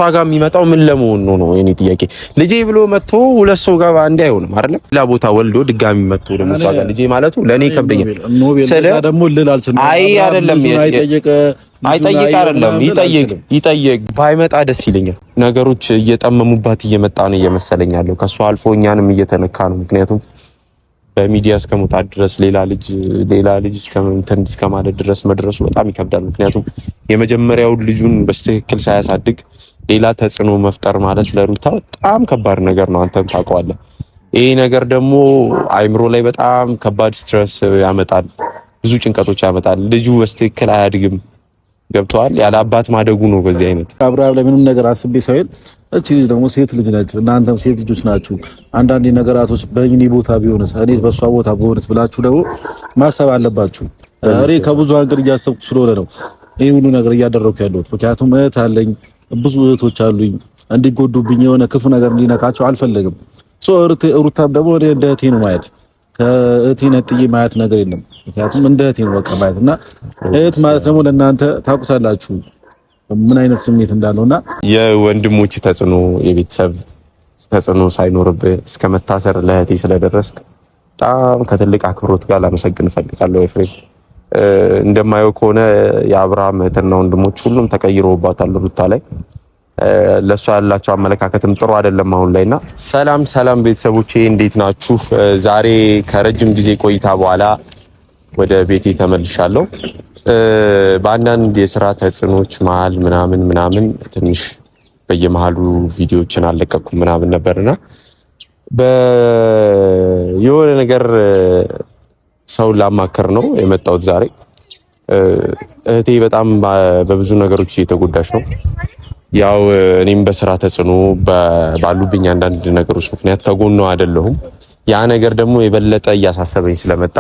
እሷ ጋር የሚመጣው ምን ለመሆን ነው ነው የኔ ጥያቄ። ልጄ ብሎ መጥቶ ሁለት ሰው ጋር አንዴ አይሆንም አይደለም። ሌላ ቦታ ወልዶ ድጋሚ መጥቶ ደግሞ እሷ ጋር ልጄ ማለቱ ለኔ ይከብደኛል። ስለ ደግሞ ልል አልችልም። አይ አይደለም አይጠይቅ አይደለም ይጠይቅ ይጠይቅ ባይመጣ ደስ ይለኛል። ነገሮች እየጠመሙባት እየመጣ ነው እየመሰለኝ ያለው። ከእሷ አልፎ እኛንም እየተነካ ነው። ምክንያቱም በሚዲያ እስከ መውጣት ድረስ ሌላ ልጅ ሌላ ልጅ እስከ ማለት ድረስ መድረሱ በጣም ይከብዳል። ምክንያቱም የመጀመሪያውን ልጁን በስትክክል ሳያሳድግ ሌላ ተጽዕኖ መፍጠር ማለት ለሩታ በጣም ከባድ ነገር ነው። አንተም ታውቀዋለህ። ይሄ ነገር ደግሞ አይምሮ ላይ በጣም ከባድ stress ያመጣል፣ ብዙ ጭንቀቶች ያመጣል። ልጁ በስትክክል አያድግም። ገብተዋል። ያለ አባት ማደጉ ነው። በዚህ አይነት አብርሃም ላይ ምንም ነገር አስቤ ሳይሆን እቺ ልጅ ደግሞ ሴት ልጅ ነች፣ እናንተም ሴት ልጆች ናችሁ። አንዳንድ ነገራቶች በእኔ ቦታ ቢሆንስ፣ እኔ በእሷ ቦታ ቢሆንስ ብላችሁ ደግሞ ማሰብ አለባችሁ። እኔ ከብዙ አንግል እያሰብኩ ስለሆነ ነው ይህ ሁሉ ነገር እያደረኩ ያለሁት። ምክንያቱም እህት አለኝ፣ ብዙ እህቶች አሉኝ። እንዲጎዱብኝ የሆነ ክፉ ነገር እንዲነካቸው አልፈለግም። so ሩታም ደግሞ እንደ እህቴ ነው ማየት፣ ከእህቴ ነጥዬ ማየት ነገር የለም። ምክንያቱም እንደ እህቴ ነው በቃ ማየት እና እህት ማለት ደግሞ ለእናንተ ታውቁታላችሁ ምን አይነት ስሜት እንዳለውና የወንድሞች ተጽዕኖ የቤተሰብ ተጽዕኖ ሳይኖርብህ እስከ መታሰር ለእህቴ ስለደረስክ በጣም ከትልቅ አክብሮት ጋር ላመሰግን እፈልጋለሁ ኤፍሬም። እንደማየው ከሆነ የአብርሃም እህትና ወንድሞች ሁሉም ተቀይሮባታል ሩታ ላይ። ለእሷ ያላቸው አመለካከትም ጥሩ አይደለም አሁን ላይና። ሰላም ሰላም ቤተሰቦቼ እንዴት ናችሁ? ዛሬ ከረጅም ጊዜ ቆይታ በኋላ ወደ ቤቴ ተመልሻለሁ። በአንዳንድ የስራ ተጽዕኖች መሀል ምናምን ምናምን ትንሽ በየመሀሉ ቪዲዮዎችን አልለቀኩም ምናምን ነበርና የሆነ ነገር ሰውን ላማከር ነው የመጣሁት ዛሬ። እህቴ በጣም በብዙ ነገሮች እየተጎዳች ነው። ያው እኔም በስራ ተጽዕኖ ባሉብኝ አንዳንድ ነገሮች ምክንያት ከጎኗ አይደለሁም። ያ ነገር ደግሞ የበለጠ እያሳሰበኝ ስለመጣ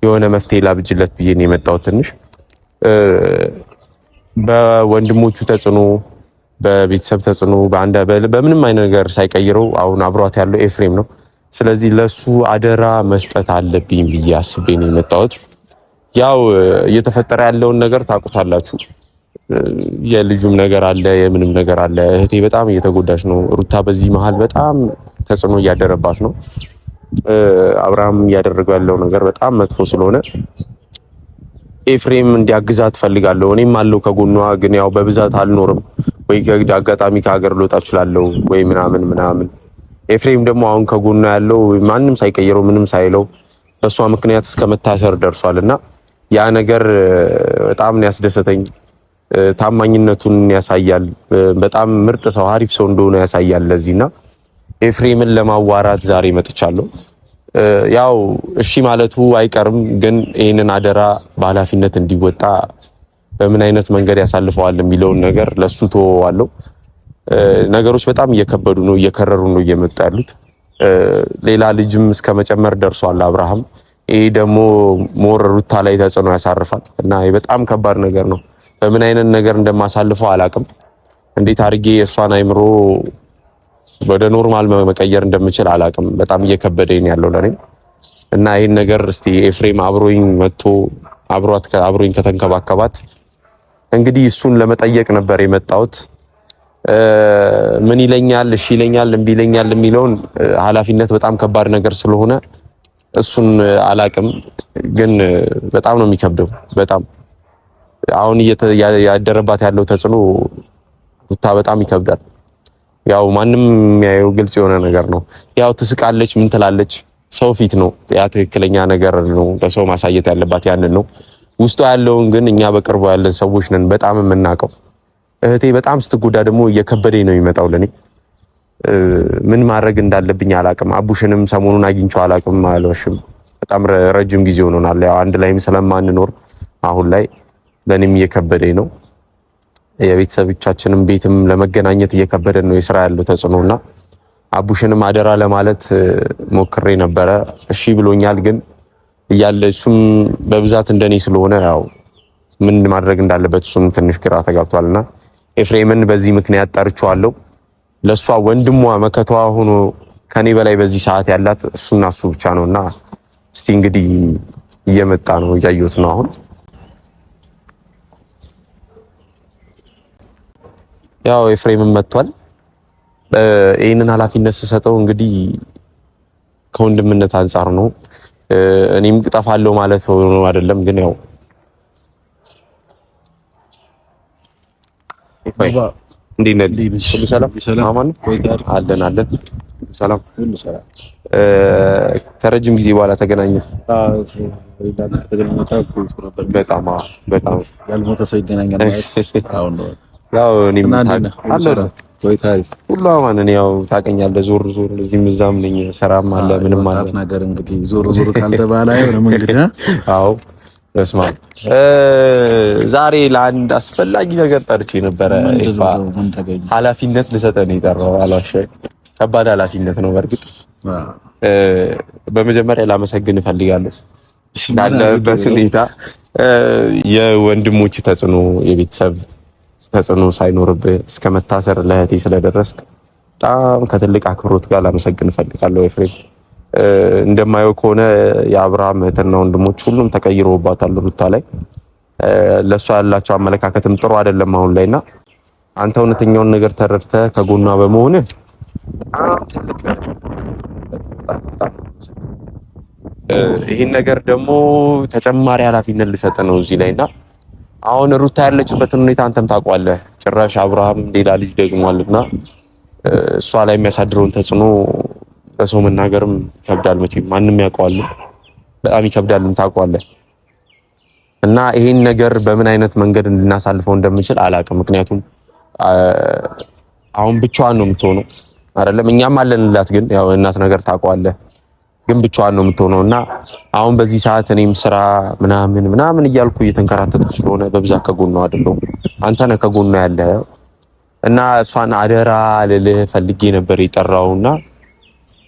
የሆነ መፍትሄ ላብጅለት ብዬ ነው የመጣሁት። ትንሽ በወንድሞቹ ተጽዕኖ፣ በቤተሰብ ተጽዕኖ በምንም አይነት ነገር ሳይቀይረው አሁን አብሯት ያለው ኤፍሬም ነው። ስለዚህ ለሱ አደራ መስጠት አለብኝ ብዬ አስቤ ነው የመጣሁት። ያው እየተፈጠረ ያለውን ነገር ታውቁታላችሁ። የልጁም ነገር አለ፣ የምንም ነገር አለ። እህቴ በጣም እየተጎዳች ነው። ሩታ በዚህ መሀል በጣም ተጽዕኖ እያደረባት ነው። አብርሃም እያደረገው ያለው ነገር በጣም መጥፎ ስለሆነ ኤፍሬም እንዲያግዛት ፈልጋለሁ። እኔም አለው ከጎኗ፣ ግን ያው በብዛት አልኖርም ወይ አጋጣሚ ከሀገር ልወጣ እችላለሁ ወይ ምናምን ምናምን። ኤፍሬም ደግሞ አሁን ከጎኗ ያለው ማንም ሳይቀይረው ምንም ሳይለው በእሷ ምክንያት እስከ መታሰር ደርሷል እና ያ ነገር በጣም ነው ያስደሰተኝ። ታማኝነቱን ያሳያል። በጣም ምርጥ ሰው፣ አሪፍ ሰው እንደሆነ ያሳያል። ለዚህና ኤፍሬምን ለማዋራት ዛሬ መጥቻለሁ። ያው እሺ ማለቱ አይቀርም፣ ግን ይህንን አደራ በኃላፊነት እንዲወጣ በምን አይነት መንገድ ያሳልፈዋል የሚለውን ነገር ለሱ ተወዋለሁ። ነገሮች በጣም እየከበዱ ነው፣ እየከረሩ ነው እየመጡ ያሉት። ሌላ ልጅም እስከ መጨመር ደርሷል አብርሃም። ይሄ ደግሞ more ሩታ ላይ ተጽዕኖ ያሳርፋል እና በጣም ከባድ ነገር ነው። በምን አይነት ነገር እንደማሳልፈው አላቅም። እንዴት አድርጌ የእሷን አይምሮ ወደ normal መቀየር እንደምችል አላቅም። በጣም እየከበደኝ ያለው ለኔ እና ይህን ነገር እስቲ ኤፍሬም አብሮኝ መጥቶ አብሯት አብሮኝ ከተንከባከባት እንግዲህ እሱን ለመጠየቅ ነበር የመጣሁት። ምን ይለኛል፣ እሺ ይለኛል፣ እምቢ ይለኛል የሚለውን ኃላፊነት በጣም ከባድ ነገር ስለሆነ እሱን አላቅም፣ ግን በጣም ነው የሚከብደው። በጣም አሁን ያደረባት ያለው ተጽዕኖ ሩታ በጣም ይከብዳል። ያው ማንም የሚያየው ግልጽ የሆነ ነገር ነው። ያው ትስቃለች፣ ምን ትላለች፣ ሰው ፊት ነው ያ ትክክለኛ ነገር ነው። ለሰው ማሳየት ያለባት ያንን ነው። ውስጧ ያለውን ግን እኛ በቅርቡ ያለን ሰዎች ነን በጣም የምናውቀው። እህቴ በጣም ስትጎዳ ደግሞ እየከበደኝ ነው የሚመጣው ለኔ። ምን ማድረግ እንዳለብኝ አላቅም። አቡሽንም ሰሞኑን አግኝቼው አላቅም፣ አልዋሽም። በጣም ረጅም ጊዜ ሆኖናል። ያው አንድ ላይም ስለማንኖር አሁን ላይ ለኔም እየከበደኝ ነው። የቤተሰቦቻችንም ቤትም ለመገናኘት እየከበደን ነው የስራ ያለው ተጽዕኖና አቡሽንም አደራ ለማለት ሞክሬ ነበረ። እሺ ብሎኛል። ግን እያለ እሱም በብዛት እንደኔ ስለሆነ ያው ምን ማድረግ እንዳለበት እሱም ትንሽ ግራ ተጋብቷልና ኤፍሬምን በዚህ ምክንያት ጠርቼዋለሁ። ለእሷ ወንድሟ መከቷ ሆኖ ከኔ በላይ በዚህ ሰዓት ያላት እሱና እሱ ብቻ ነውና እስቲ እንግዲህ እየመጣ ነው፣ እያየሁት ነው አሁን። ያው ኤፍሬምም መጥቷል። ይህንን ኃላፊነት ስሰጠው እንግዲህ ከወንድምነት አንጻር ነው። እኔም እጠፋለሁ ማለት ሆኖ አይደለም፣ ግን ያው እንዴት ነህ? ሁሉ ሰላም አማን አለን አለን። ሰላም ሰላም። ከረጅም ጊዜ በኋላ ተገናኘን። በጣም በጣም ያልሞተ ሰው ይገናኛል ማለት አሁን ነው። ያው እኔም ሁሉ አማን። እኔ ያው ታውቀኛለህ፣ ዞር ዞር እዚህም እዛም ነኝ። ስራም አለ ምንም አለ ነገር እንግዲህ ዞር ዞር ካልተባለ አይሆንም እንግዲህ። አዎ በስመ አብ። ዛሬ ለአንድ አስፈላጊ ነገር ጠርቼ ነበረ። ኃላፊነት ልሰጠህ ነው የጠራው። አልዋሽም፣ ከባድ ኃላፊነት ነው በእርግጥ። በመጀመሪያ ላመሰግን እፈልጋለሁ ላለበት ሁኔታ የወንድሞች ተጽዕኖ የቤተሰብ ተጽዕኖ ሳይኖርብህ እስከ መታሰር ለእህቴ ስለደረስክ በጣም ከትልቅ አክብሮት ጋር ላመሰግን እፈልጋለሁ ኤፍሬም። እንደማየው ከሆነ የአብርሃም እህትና ወንድሞች ሁሉም ተቀይሮባታል ሩታ ላይ። ለእሷ ያላቸው አመለካከትም ጥሩ አይደለም አሁን ላይና አንተ እውነተኛውን ነገር ተረድተህ ከጎኗ በመሆንህ በጣም ትልቅ በጣም ይህን ነገር ደግሞ ተጨማሪ ኃላፊነት ልሰጥ ነው እዚህ ላይና አሁን ሩታ ያለችበትን ሁኔታ አንተም ታውቀዋለህ። ጭራሽ አብርሃም ሌላ ልጅ ደግሟልና እሷ ላይ የሚያሳድረውን ተጽዕኖ በሰው መናገርም ይከብዳል። መቼም ማንም ያውቀዋል፣ በጣም ይከብዳልም ታውቀዋለህ። እና ይሄን ነገር በምን አይነት መንገድ እንድናሳልፈው እንደምንችል አላውቅም። ምክንያቱም አሁን ብቻዋን ነው የምትሆነው አይደለም፣ እኛም አለንላት፣ ግን ያው እናት ነገር ታውቀዋለህ ግን ብቻዋን ነው የምትሆነው እና አሁን በዚህ ሰዓት እኔም ስራ ምናምን ምናምን እያልኩ እየተንከራተትኩ ስለሆነ በብዛት ከጎኗ አይደለሁም። አንተ ነህ ከጎኗ ያለህ እና እሷን አደራ ልልህ ፈልጌ ነበር የጠራውና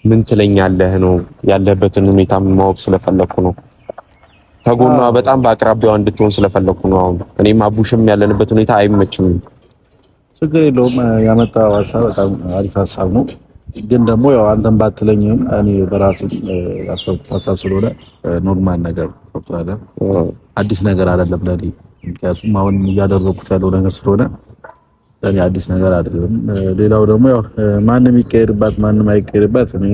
ምን ትለኛለህ ነው ያለህበትን ሁኔታ ማወቅ ስለፈለኩ ነው። ከጎኗ በጣም በአቅራቢያዋ እንድትሆን ስለፈለኩ ነው። አሁን እኔም አቡሽም ያለንበት ሁኔታ አይመችም። ችግር የለውም። ያመጣው ሀሳብ በጣም አሪፍ ሀሳብ ነው። ግን ደግሞ ያው አንተም ባትለኝም እኔ በራሴ ያሰብኩት ሀሳብ ስለሆነ normal ነገር አዲስ ነገር አይደለም ለኔ። ምክንያቱም አሁን እያደረኩት ያለው ነገር ስለሆነ ለኔ አዲስ ነገር አይደለም። ሌላው ደግሞ ያው ማንም ይቀየርባት ማንም አይቀየርባት እኔ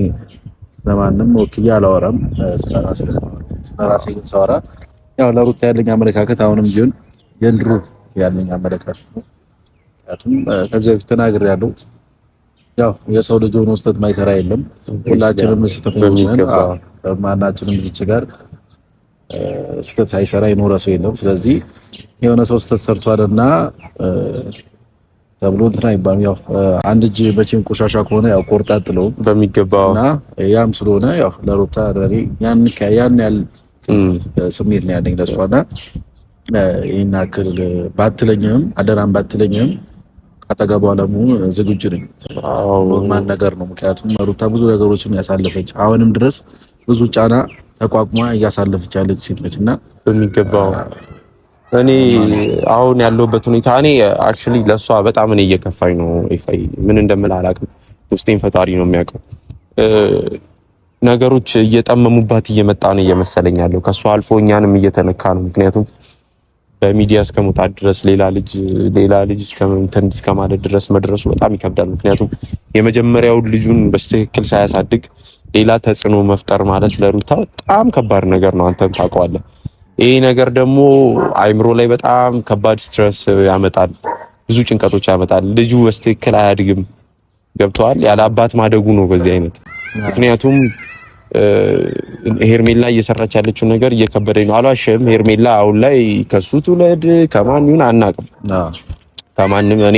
ለማንም ወክዬ አላወራም። ስለራሴ ግን ሳወራ ያው ለሩታ ያለኝ አመለካከት አሁንም ቢሆን የድሮ ያለኝ አመለካከት ነው። ምክንያቱም ከዚህ በፊት ተናግሬያለሁ። ያው የሰው ልጅ ሆኖ ስህተት ማይሰራ የለም። ሁላችንም ስህተተኞች ነን። ማናችንም እዚች ጋር ስህተት ሳይሰራ የኖረ ሰው የለም። ስለዚህ የሆነ ሰው ስህተት ሰርቷልና ተብሎ እንትን አይባልም። ያው አንድ እጅ መቼም ቆሻሻ ከሆነ ያው ቆርጣ ጥለው በሚገባው እና ያም ስለሆነ ያው ለሩታ ለኔ ያን ያን ያህል ስሜት ነው ያለኝ ለእሷና ይህን ያክል ባትለኝም አደራም ባትለኝም ካጠገቧ ለመሆን ዝግጁ ነኝ። normal ነገር ነው። ምክንያቱም ሩታ ብዙ ነገሮችን ያሳለፈች አሁንም ድረስ ብዙ ጫና ተቋቁማ እያሳለፈች ያለች ሴት ነች እና በሚገባው እኔ አሁን ያለሁበት ሁኔታ እኔ actually ለእሷ በጣም እኔ እየከፋኝ ነው። ይፋይ ምን እንደምል አላውቅም። ውስጤን ፈጣሪ ነው የሚያውቀው። ነገሮች እየጠመሙባት እየመጣ ነው እየመሰለኝ ያለው። ከእሷ አልፎ እኛንም እየተነካ ነው። ምክንያቱም በሚዲያ እስከ መውጣት ድረስ ሌላ ልጅ ሌላ ልጅ እስከ ማለት ድረስ መድረሱ በጣም ይከብዳል። ምክንያቱም የመጀመሪያውን ልጁን በትክክል ሳያሳድግ ሌላ ተጽዕኖ መፍጠር ማለት ለሩታ በጣም ከባድ ነገር ነው። አንተም ታውቀዋለህ። ይሄ ነገር ደግሞ አይምሮ ላይ በጣም ከባድ stress ያመጣል፣ ብዙ ጭንቀቶች ያመጣል። ልጁ በትክክል አያድግም። ገብተዋል። ያለ አባት ማደጉ ነው በዚህ አይነት ምክንያቱም ሄርሜላ እየሰራች ያለችው ነገር እየከበደኝ ነው። አልዋሽም። ሄርሜላ አሁን ላይ ከሱ ትውለድ ከማን ይሁን አናውቅም፣ ከማንም። እኔ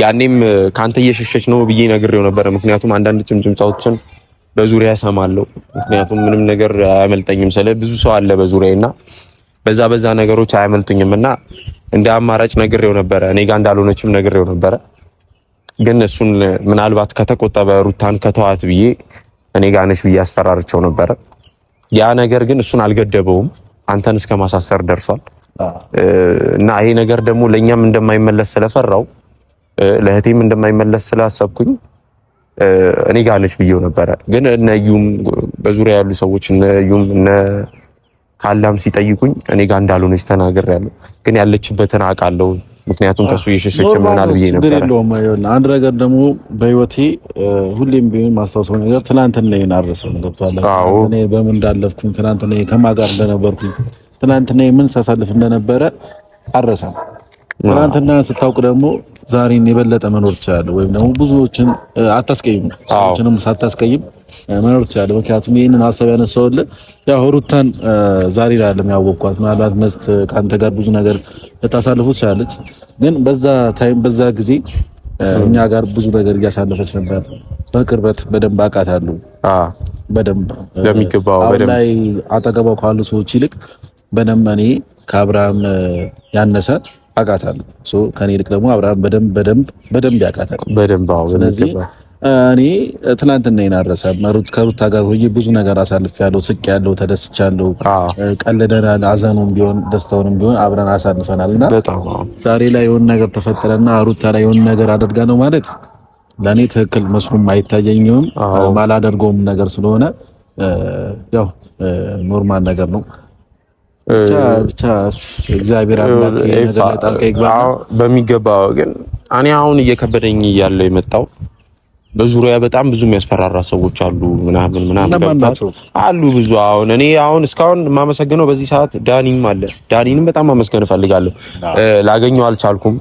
ያኔም ከአንተ እየሸሸች ነው ብዬ ነግሬው ነበረ። ምክንያቱም አንዳንድ ጭምጭምታዎችን በዙሪያ እሰማለሁ። ምክንያቱም ምንም ነገር አያመልጠኝም፣ ስለ ብዙ ሰው አለ በዙሪያ እና በዛ በዛ ነገሮች አያመልጡኝም እና እንደ አማራጭ ነግሬው ነበረ። እኔ ጋር እንዳልሆነችም ነግሬው ነበረ። ግን እሱን ምናልባት ከተቆጠበ ሩታን ከተዋት ብዬ እኔ ጋር ነሽ ብዬ አስፈራርቸው ነበረ። ያ ነገር ግን እሱን አልገደበውም፣ አንተን እስከ ማሳሰር ደርሷል። እና ይሄ ነገር ደግሞ ለእኛም እንደማይመለስ ስለፈራው ለእህቴም እንደማይመለስ ስላሰብኩኝ እኔ ጋር ነች ብዬው ነበረ። ግን እነዩም በዙሪያ ያሉ ሰዎች እነዩም እነ ካላም ሲጠይቁኝ እኔ ጋር እንዳልሆነች ተናግሬያለሁ። ግን ያለችበትን አውቃለሁ። ምክንያቱም ከሱ እየሸሸች ምናል ብዬ ነበር። አንድ ነገር ደግሞ በህይወቴ ሁሌም ቢሆን ማስታወሰው ነገር ትናንትናዬን አልረሳውም። ገብቶሃል? እኔ በምን እንዳለፍኩኝ፣ ትናንትና ከማን ጋር እንደነበርኩኝ፣ ትናንትና ምን ሳሳልፍ እንደነበረ አልረሳም። ትናንትና ስታውቅ ደግሞ ዛሬን የበለጠ መኖር ትችላለህ፣ ወይም ደግሞ ብዙዎችን አታስቀይም፣ ሰዎችንም ሳታስቀይም መኖር ትችላለህ። ምክንያቱም ይህንን ሀሳብ ያነሳሁልህ ያው ሩታን ዛሬ ላይ አይደለም ያወቅኳት። ምናልባት መስት ከአንተ ጋር ብዙ ነገር ልታሳልፉ ትችላለች፣ ግን በዛ time በዛ ጊዜ እኛ ጋር ብዙ ነገር እያሳለፈች ነበር። በቅርበት በደንብ አውቃታለሁ። በደንብ በሚገባው በደንብ ላይ አጠገቧ ካሉ ሰዎች ይልቅ በደንብ እኔ ከአብርሃም ያነሰ አውቃታለሁ። so ከኔ ይልቅ ደግሞ አብርሃም በደንብ በደንብ በደንብ ያውቃታል። በደንብ አዎ። ስለዚህ እኔ ትናንትና አልረሳም። ከሩታ ጋር ሆኜ ብዙ ነገር አሳልፌያለሁ፣ ስቄያለሁ፣ ተደስቻለሁ፣ ቀልደናል። አዘኑም ቢሆን ደስታውንም ቢሆን አብረን አሳልፈናል እና ዛሬ ላይ የሆነ ነገር ተፈጠረና ሩታ ላይ የሆነ ነገር አደርጋ ነው ማለት ለእኔ ትክክል መስሎም አይታየኝም። ማላደርገውም ነገር ስለሆነ ያው normal ነገር ነው። ብቻ እግዚአብሔር አምላክ ጣልቃ ይግባ በሚገባው። ግን እኔ አሁን እየከበደኝ እያለው የመጣው በዙሪያ በጣም ብዙ የሚያስፈራራ ሰዎች አሉ፣ ምናምን ምናምን አሉ ብዙ። አሁን እኔ አሁን እስካሁን የማመሰግነው በዚህ ሰዓት ዳኒም አለ። ዳኒንም በጣም ማመስገን እፈልጋለሁ። ላገኘው አልቻልኩም።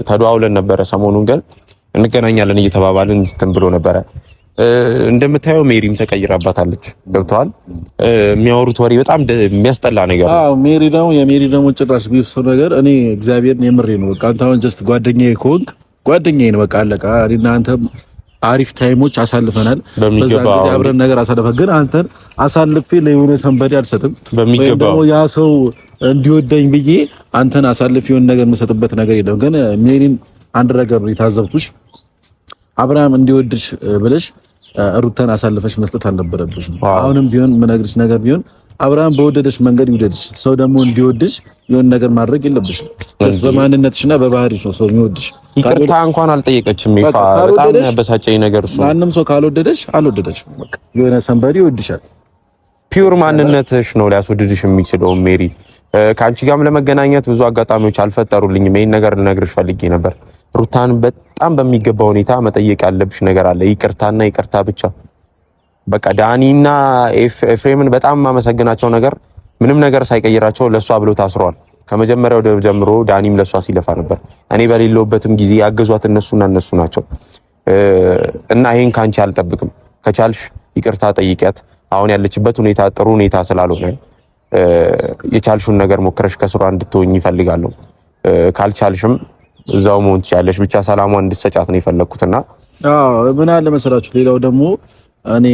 ተደዋውለን ነበረ ሰሞኑን፣ ግን እንገናኛለን እየተባባልን እንትን ብሎ ነበረ። እንደምታየው ሜሪም ተቀይራባታለች። ገብተዋል። የሚያወሩት ወሬ በጣም የሚያስጠላ ነገር ነው። አዎ ሜሪ ደግሞ የሜሪ ደግሞ ጭራሽ ቢፍሰው ነገር እኔ እግዚአብሔርን የምሬ ነው። በቃ አንተ አሁን just ጓደኛዬ ከሆንክ ጓደኛዬ ነው በቃ አለቀ። እኔና አንተ አሪፍ time ኦች አሳልፈናል። በዛ ጊዜ አብረን ነገር አሳልፈን፣ ግን አንተን አሳልፌ ለየሆነ somebody አልሰጥም። በሚገባ ደግሞ ያ ሰው እንዲወደኝ ብዬ አንተን አሳልፌ የሆነ ነገር የምሰጥበት ነገር የለም። ግን ሜሪን አንድ ነገር የታዘብኩሽ አብርሃም እንዲወድሽ ብለሽ ሩታን አሳልፈሽ መስጠት አልነበረብሽም። አሁንም ቢሆን የምነግርሽ ነገር ቢሆን አብርሃም በወደደሽ መንገድ ይውደድሽ። ሰው ደግሞ እንዲወድሽ የሆነ ነገር ማድረግ የለብሽም። just በማንነትሽና በባህሪሽ ነው ሰው የሚወድሽ። ይቅርታ እንኳን አልጠየቀችም። ይፋ በጣም ያበሳጨኝ ነገር እሱ። ማንም ሰው ካልወደደሽ አልወደደሽም። በቃ የሆነ somebody ይወድሻል። pure ማንነትሽ ነው ሊያስወድድሽ የሚችለው ሜሪ። ከአንቺ ጋርም ለመገናኘት ብዙ አጋጣሚዎች አልፈጠሩልኝም። ይሄን ነገር ልነግርሽ ፈልጌ ነበር። ሩታን በጣም በሚገባ ሁኔታ መጠየቅ ያለብሽ ነገር አለ። ይቅርታና ይቅርታ ብቻ። በቃ ዳኒና ኤፍሬምን በጣም የማመሰግናቸው ነገር ምንም ነገር ሳይቀይራቸው ለሷ ብሎ ታስረዋል። ከመጀመሪያው ጀምሮ ዳኒም ለሷ ሲለፋ ነበር። እኔ በሌለውበትም ጊዜ ያገዟት እነሱና እነሱ ናቸው። እና ይሄን ካንቺ አልጠብቅም። ከቻልሽ ይቅርታ ጠይቂያት። አሁን ያለችበት ሁኔታ ጥሩ ሁኔታ ስላልሆነ የቻልሽውን ነገር ሞክረሽ ከስሯ እንድትሆኝ ይፈልጋለሁ። ካልቻልሽም እዛው መሆን ትችያለሽ። ብቻ ሰላሟን እንድትሰጫት ነው የፈለግኩትና አዎ ምን አለ መሰላችሁ፣ ሌላው ደግሞ እኔ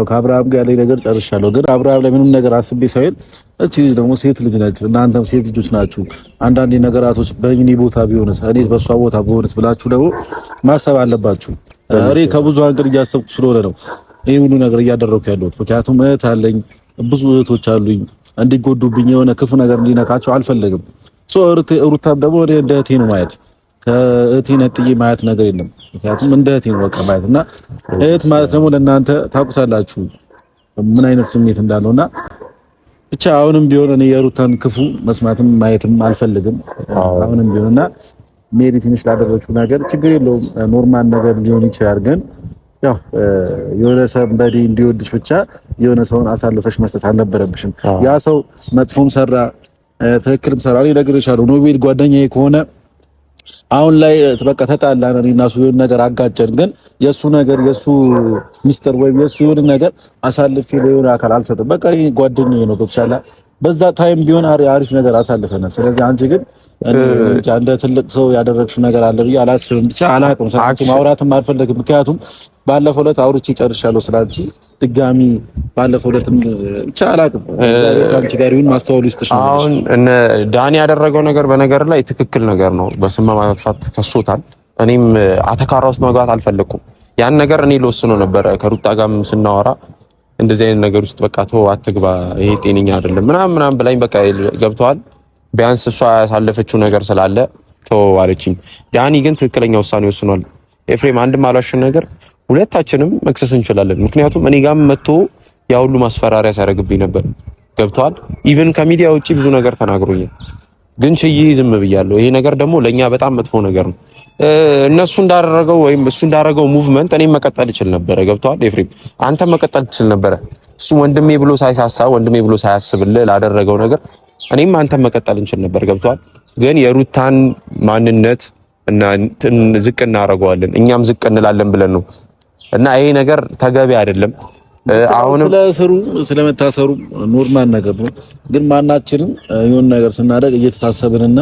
ከአብርሃም ጋር ያለኝ ነገር ጨርሻለሁ። ግን አብርሃም ላይ ምንም ነገር አስቤ ሳይሆን እቺ ልጅ ደግሞ ሴት ልጅ ነች፣ እናንተም ሴት ልጆች ናችሁ። አንዳንዴ ነገራቶች በእኔ ቦታ ቢሆንስ፣ እኔ በእሷ ቦታ ብሆንስ ብላችሁ ደግሞ ማሰብ አለባችሁ። እኔ ከብዙ አንግል እያሰብኩ ስለሆነ ነው ይሄ ሁሉ ነገር እያደረኩ ያለሁት። ምክንያቱም እህት አለኝ፣ ብዙ እህቶች አሉኝ። እንዲጎዱብኝ የሆነ ክፉ ነገር እንዲነካቸው አልፈለግም። so ሩታም ደግሞ እንደ እህቴ ነው ማየት፣ ከእህቴ ነጥዬ ማየት ነገር የለም። ምክንያቱም እንደ እህቴ ነው በቃ ማየት እና እህት ማለት ደግሞ ለእናንተ ታውቁታላችሁ ምን አይነት ስሜት እንዳለውና ብቻ አሁንም ቢሆን እኔ የሩታን ክፉ መስማትም ማየትም አልፈልግም። አሁንም ቢሆንና ሜሪ ትንሽ ላደረችው ነገር ችግር የለውም normal ነገር ሊሆን ይችላል። ግን ያው የሆነ somebody እንዲወድሽ ብቻ የሆነ ሰውን አሳልፈሽ መስጠት አልነበረብሽም። ያ ሰው መጥፎም ሰራ ትክክልም ሰራ እኔ እነግርሻለሁ። ኖቤል ጓደኛዬ ከሆነ አሁን ላይ በቃ ተጣላን እኔ እና እሱ የሆነ ነገር አጋጨን፣ ግን የሱ ነገር የሱ ሚስጥር ወይም የሱ የሆነ ነገር አሳልፌ ለሆነ አካል አልሰጥም። በቃ ጓደኛዬ ነው፣ ገብቶሻል። በዛ time ቢሆን አሪፍ ነገር አሳልፈናል። ስለዚህ አንቺ ግን እንደ ትልቅ ሰው ያደረግሽው ነገር አለ ብዬ አላስብም። ብቻ አላቅም፣ ስለአንቺ ማውራትም አልፈለግም። ምክንያቱም ባለፈው ዕለት አውርቼ ጨርሻለሁ ስላንቺ። ድጋሚ ባለፈው ዕለትም ብቻ አላቅም። አንቺ ጋር ይሁን ማስተዋሉ ይስጥሽ ነው። አሁን እነ ዳኒ ያደረገው ነገር በነገር ላይ ትክክል ነገር ነው። በስም ማጥፋት ከሶታል። እኔም አተካራ ውስጥ መግባት አልፈለኩም። ያን ነገር እኔ ልወስነው ነበረ ከሩጣ ጋርም ስናወራ እንደዚህ አይነት ነገር ውስጥ በቃ ተው አትግባ፣ ይሄ ጤነኛ አይደለም ምናምን ምናምን ብላኝ በቃ ገብተዋል። ቢያንስ እሷ ያሳለፈችው ነገር ስላለ ተው አለችኝ። ዳኒ ግን ትክክለኛ ውሳኔ ወስኗል። ኤፍሬም አንድም አልዋሽን ነገር ሁለታችንም መክሰስ እንችላለን። ምክንያቱም እኔ ጋርም መጥቶ ያ ሁሉ ማስፈራሪያ ሲያደርግብኝ ነበር። ገብተዋል። even ከሚዲያ ውጪ ብዙ ነገር ተናግሮኛል። ግን ችዬ ዝም ብያለሁ። ይሄ ነገር ደግሞ ለኛ በጣም መጥፎ ነገር ነው። እነሱ እንዳደረገው ወይም እሱ እንዳደረገው movement እኔም መቀጠል እችል ነበረ። ገብቶሃል ኤፍሬም? አንተም መቀጠል ትችል ነበረ። እሱ ወንድሜ ብሎ ሳይሳሳ ወንድሜ ብሎ ሳያስብልህ ላደረገው ነገር እኔም አንተም መቀጠል እንችል ነበር። ገብቶሃል? ግን የሩታን ማንነት እና ዝቅ እናደርገዋለን እኛም ዝቅ እንላለን ብለን ነው እና ይሄ ነገር ተገቢ አይደለም። አሁንም ስለስሩ ስለመታሰሩ normal ነገር ነው። ግን ማናችንም የሆነ ነገር ስናደርግ እየተሳሰብንና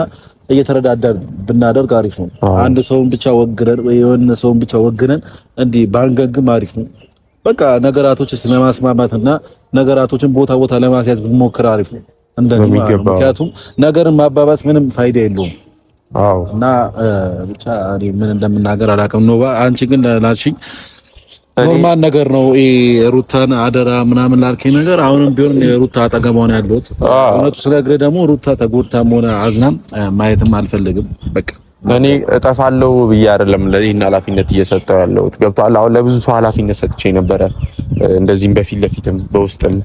እየተረዳዳን ብናደርግ አሪፍ ነው። አንድ ሰውን ብቻ ወግነን ወይ የሆነ ሰውን ብቻ ወግነን እንዲህ ባንገግም አሪፍ ነው። በቃ ነገራቶች ስለማስማማትና ነገራቶችን ቦታ ቦታ ለማስያዝ ብንሞክር አሪፍ ነው እንደኔ። ምክንያቱም ነገርን ማባባስ ምንም ፋይዳ የለውም። አዎ እና ብቻ እኔ ምን እንደምናገር አላውቅም። ነው አንቺ ግን ላልሽኝ normal ነገር ነው። ሩታን አደራ ምናምን ላልከኝ ነገር አሁንም ቢሆን ሩታ አጠገቧ ነው ያለሁት። እውነቱ ስነግርህ ደግሞ ሩታ ተጎድታም ሆነ አዝናም ማየትም አልፈልግም። በቃ እኔ እጠፋለሁ ብዬ አይደለም ለይህን ኃላፊነት እየሰጠው ያለሁት ገብቶሃል። አሁን ለብዙ ሰው ኃላፊነት ሰጥቼ ነበረ፣ እንደዚህም በፊት ለፊትም በውስጥም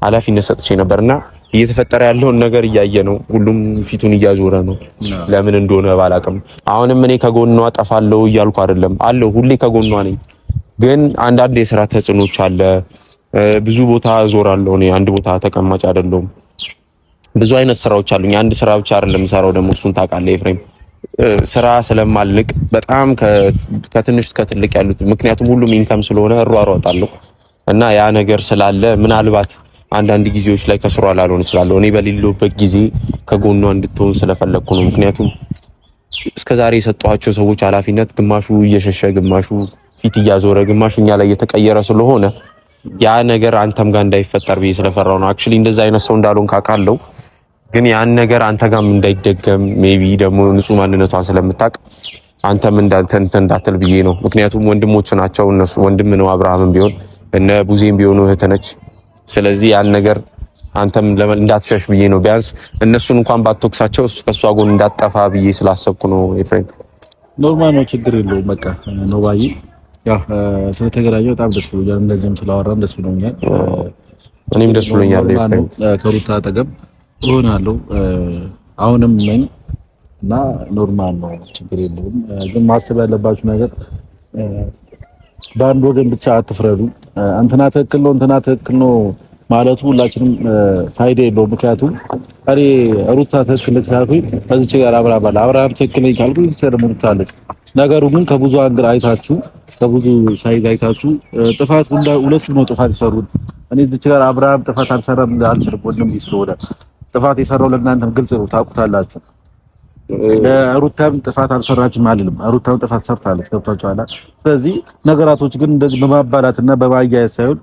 ኃላፊነት ሰጥቼ ነበርና እየተፈጠረ ያለውን ነገር እያየ ነው። ሁሉም ፊቱን እያዞረ ነው። ለምን እንደሆነ ባላቅም አሁንም እኔ ከጎኗ እጠፋለሁ እያልኩ አይደለም፣ አለሁ፣ ሁሌ ከጎኗ ነኝ። ግን አንዳንድ የስራ ተጽዕኖች አለ። ብዙ ቦታ እዞራለሁ። እኔ አንድ ቦታ ተቀማጭ አይደለሁም። ብዙ አይነት ስራዎች አሉኝ። አንድ ስራ ብቻ አይደለም የምሰራው። ደግሞ እሱን ታውቃለህ ኤፍሬም፣ ስራ ስለማልንቅ በጣም ከትንሽ እስከ ትልቅ ያሉት፣ ምክንያቱም ሁሉም income ስለሆነ እሯሯጣለሁ እና ያ ነገር ስላለ ምናልባት አንዳንድ ጊዜዎች ላይ ከስሯ ላልሆን እችላለሁ። እኔ በሌለሁበት ጊዜ ከጎኗ እንድትሆን ስለፈለግኩ ነው። ምክንያቱም እስከዛሬ የሰጠኋቸው ሰዎች ኃላፊነት ግማሹ እየሸሸ ግማሹ ፊት እያዞረ ግማሹ እኛ ላይ እየተቀየረ ስለሆነ ያ ነገር አንተም ጋር እንዳይፈጠር ብዬ ስለፈራው ነው። Actually እንደዛ አይነት ሰው እንዳልሆን ካውቃለሁ፣ ግን ያን ነገር አንተ ጋርም እንዳይደገም maybe ደግሞ ንጹህ ማንነቷን ስለምታውቅ አንተም እንዳንተ እንዳትል ብዬ ነው። ምክንያቱም ወንድሞች ናቸው እነሱ፣ ወንድም ነው አብርሃምም ቢሆን እነ ቡዜም ቢሆኑ እህት ነች። ስለዚህ ያን ነገር አንተም እንዳትሸሽ ብዬ ነው። ቢያንስ እነሱን እንኳን ባትወቅሳቸው ከእሷ ጎን እንዳትጠፋ ብዬ ስላሰብኩ ነው። ኤፍሬም Normal ነው፣ ችግር የለውም። በቃ ኖባዬ ያው ስለተገናኘሁ በጣም ደስ ብሎኛል። እንደዚህም ስላወራን ደስ ብሎኛል። እኔም ደስ ብሎኛል። ከሩታ አጠገብ እሆናለሁ አሁንም ነኝ እና normal ነው፣ ችግር የለውም። ግን ማሰብ ያለባችሁ ነገር በአንድ ወገን ብቻ አትፍረዱ። እንትና ትክክል ነው እንትና ትክክል ነው ማለቱ ሁላችንም ፋይዳ የለውም። ምክንያቱም እኔ ሩታ ትክክል ነች ካልኩኝ ከዚች ጋር አብርሃም አለ፣ አብርሃም ትክክል ነኝ ካልኩኝ እዚች ጋር ደግሞ ሩታ አለች። ነገሩ ግን ከብዙ angle አይታችሁ ከብዙ side አይታችሁ ጥፋት ሁለቱም ነው ጥፋት የሰሩት። እኔ እዚች ጋር አብርሃም ጥፋት አልሰራም አልችልም፣ ወንድም ስለሆነ ጥፋት የሰራው ለእናንተም ግልጽ ነው፣ ታውቁታላችሁ። ሩታም ጥፋት አልሰራችም አልልም። ሩታም ጥፋት ሰርታለች፣ ገብቷችኋል። ስለዚህ ነገራቶች ግን እንደዚህ በማባላትና በማያያዝ ሳይሆን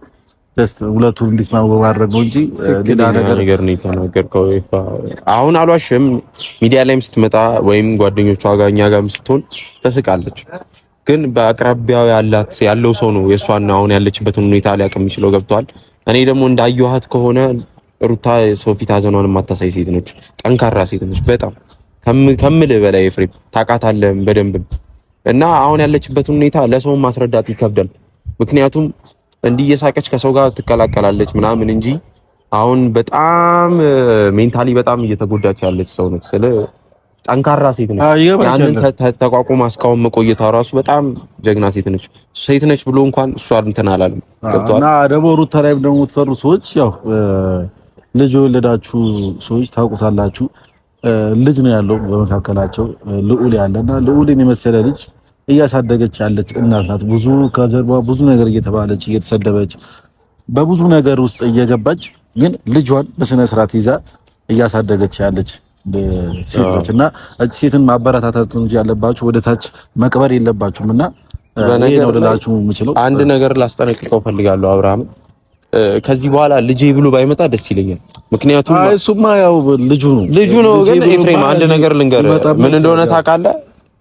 just ሁለቱን እንዲስማሙ በማድረግ ነው እንጂ ሌላ ነገር ነው የተናገርከው። አሁን አልዋሽም። ሚዲያ ላይም ስትመጣ ወይም ጓደኞቿ ጋር እኛ ጋርም ስትሆን ተስቃለች። ግን በአቅራቢያው ያላት ያለው ሰው ነው የእሷን አሁን ያለችበትን ሁኔታ ሊያውቅ የሚችለው ገብቷል። እኔ ደግሞ እንዳየኋት ከሆነ ሩታ ሰው ፊት ሀዘኗን የማታሳይ ሴት ነች። ጠንካራ ሴት ነች በጣም ከምልህ በላይ ኤፍሬም፣ ታውቃታለህ በደንብ እና አሁን ያለችበትን ሁኔታ ለሰው ማስረዳት ይከብዳል። ምክንያቱም እንዲህ እየሳቀች ከሰው ጋር ትቀላቀላለች ምናምን እንጂ አሁን በጣም mentally በጣም እየተጎዳች ያለች ሰው ነች። ስለ ጠንካራ ሴት ነች። ያንን ተቋቁማ እስካሁን መቆየቷ ራሱ በጣም ጀግና ሴት ነች። ሴት ነች ብሎ እንኳን እሷ እንትን አላለም። ገብቶሃል? እና ደግሞ ሩታ ላይም ደግሞ የምትፈሩ ሰዎች ያው ልጅ የወለዳችሁ ሰዎች ታውቁታላችሁ። ልጅ ነው ያለው በመካከላቸው ልዑል ያለና ልዑልን የመሰለ ልጅ እያሳደገች ያለች እናት ናት። ብዙ ከጀርባ ብዙ ነገር እየተባለች እየተሰደበች በብዙ ነገር ውስጥ እየገባች ግን ልጇን በስነ ስርዓት ይዛ እያሳደገች ያለች ሴት ነች እና እች ሴትን ማበረታታት እንጂ ያለባችሁ ወደ ታች መቅበር የለባችሁም። እና ይሄ ነው ልላችሁ የምችለው። አንድ ነገር ላስጠነቅቀው ፈልጋለሁ አብርሃም፣ ከዚህ በኋላ ልጄ ብሎ ባይመጣ ደስ ይለኛል። ምክንያቱም እሱማ ያው ልጁ ነው ልጁ ነው። ግን ኤፍሬም አንድ ነገር ልንገርህ፣ ምን እንደሆነ ታውቃለህ?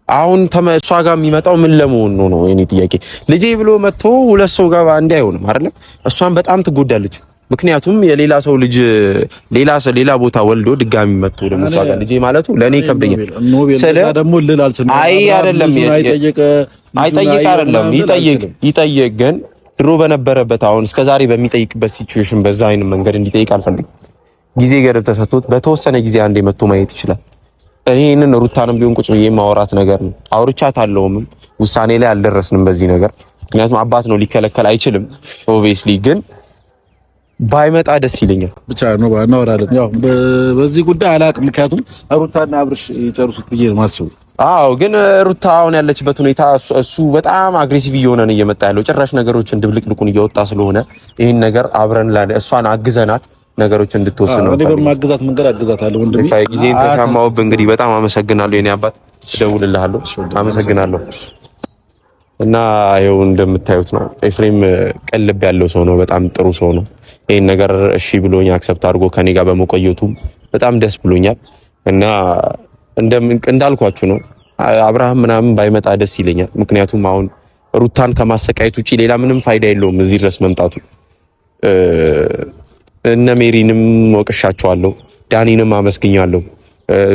አሁን እሷ ጋር የሚመጣው ምን ለመሆን ነው ነው የኔ ጥያቄ። ልጄ ብሎ መጥቶ ሁለት ሰው ጋር አንዴ አይሆንም አይደለም። እሷን በጣም ትጎዳለች። ምክንያቱም የሌላ ሰው ልጅ ሌላ ሰው ሌላ ቦታ ወልዶ ድጋሚ መጥቶ ደግሞ እሷ ጋር ልጄ ማለቱ ለኔ ይከብደኛል። ስለ ደግሞ ልል አልችልም። አይ አይደለም አይጠይቅ አይደለም ይጠይቅ ይጠይቅ፣ ግን ድሮ በነበረበት አሁን እስከዛሬ በሚጠይቅበት situation በዛ አይነት መንገድ እንዲጠይቅ አልፈልግም። ጊዜ ገደብ ተሰጥቶት በተወሰነ ጊዜ አንዴ መጥቶ ማየት ይችላል። እኔ ይህንን ሩታንም ቢሆን ቁጭ ብዬ ማውራት ነገር ነው። አውርቻታለሁም፣ ውሳኔ ላይ አልደረስንም በዚህ ነገር። ምክንያቱም አባት ነው፣ ሊከለከል አይችልም። Obviously ግን ባይመጣ ደስ ይለኛል። ብቻ ነው እናወራለን። ያው በዚህ ጉዳይ አላቅም፣ ምክንያቱም ሩታና አብርሽ ይጨርሱት ብዬ ነው የማስበው። አዎ ግን ሩታ አሁን ያለችበት ሁኔታ እሱ በጣም aggressive እየሆነ ነው እየመጣ ያለው። ጭራሽ ነገሮችን ድብልቅልቁን እየወጣ ስለሆነ ይህን ነገር አብረን እሷን አግዘናት ነገሮች እንድትወስን ነው። እኔ በማግዛት መንገድ አግዛታለሁ። ወንድሜ ጊዜን ተሻማውብ። እንግዲህ በጣም አመሰግናለሁ የኔ አባት፣ እደውልልሃለሁ። አመሰግናለሁ። እና ይኸው እንደምታዩት ነው። ኤፍሬም ቀልብ ያለው ሰው ነው። በጣም ጥሩ ሰው ነው። ይህን ነገር እሺ ብሎኝ accept አድርጎ ከኔ ጋር በመቆየቱ በጣም ደስ ብሎኛል። እና እንዳልኳችሁ ነው፣ አብርሃም ምናምን ባይመጣ ደስ ይለኛል። ምክንያቱም አሁን ሩታን ከማሰቃየት ውጪ ሌላ ምንም ፋይዳ የለውም እዚህ ድረስ መምጣቱ። እነ ሜሪንም ወቅሻቸዋለሁ፣ ዳኒንም አመስግኛለሁ።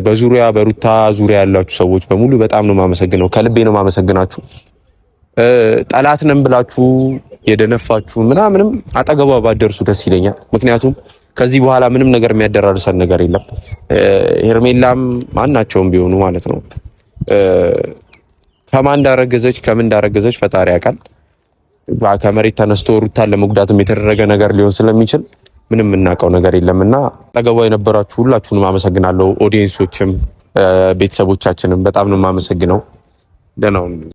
በዙሪያ በሩታ ዙሪያ ያላችሁ ሰዎች በሙሉ በጣም ነው የማመሰግነው፣ ከልቤ ነው የማመሰግናችሁ። ጠላት ነን ብላችሁ የደነፋችሁ ምናምንም አጠገቧ ባደርሱ ደስ ይለኛል። ምክንያቱም ከዚህ በኋላ ምንም ነገር የሚያደራርሰን ነገር የለም። ሄርሜላም ማናቸውም ቢሆኑ ማለት ነው ከማን እንዳረገዘች ከምን እንዳረገዘች ፈጣሪ ያውቃል። ከመሬት ተነስቶ ሩታን ለመጉዳትም የተደረገ ነገር ሊሆን ስለሚችል ምንም የምናውቀው ነገር የለምና አጠገቧ የነበራችሁ ሁላችሁንም አመሰግናለሁ። Audience ኦችም ቤተሰቦቻችንም በጣም ነው የማመሰግነው። ደህና ሁኑ።